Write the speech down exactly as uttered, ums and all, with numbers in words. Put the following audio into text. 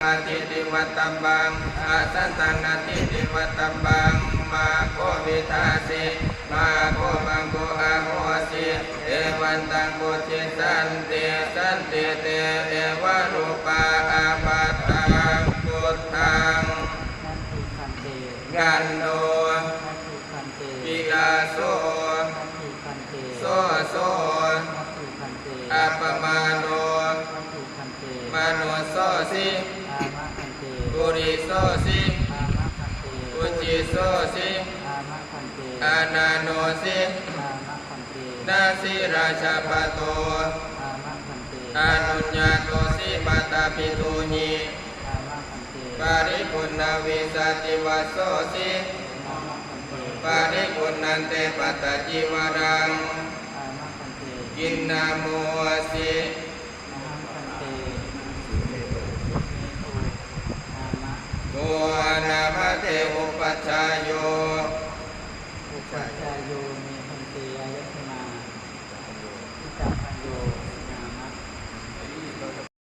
atīti vattabbaṃ, asantaṃ atīti vattabbaṃ, maggō vidhāsi, maggo maggo ahosi, evantaṃ vuṭṭhi santi, santi te evarūpā ābādhā vuṭṭhaṃ. Gandho. Piyaso. Soso. Appamāṇo. Manussōsi. Purisōsi. Ucissōsi. Ananosi. Nasi rājabhaṭo. Anuññātosi mātāpitūhi. Paripuṇṇavīsativassosi. Paripuṇṇaṃ te pattacīvaraṃ. Kiṇṇamosi. Ko nāma te upajjhāyo.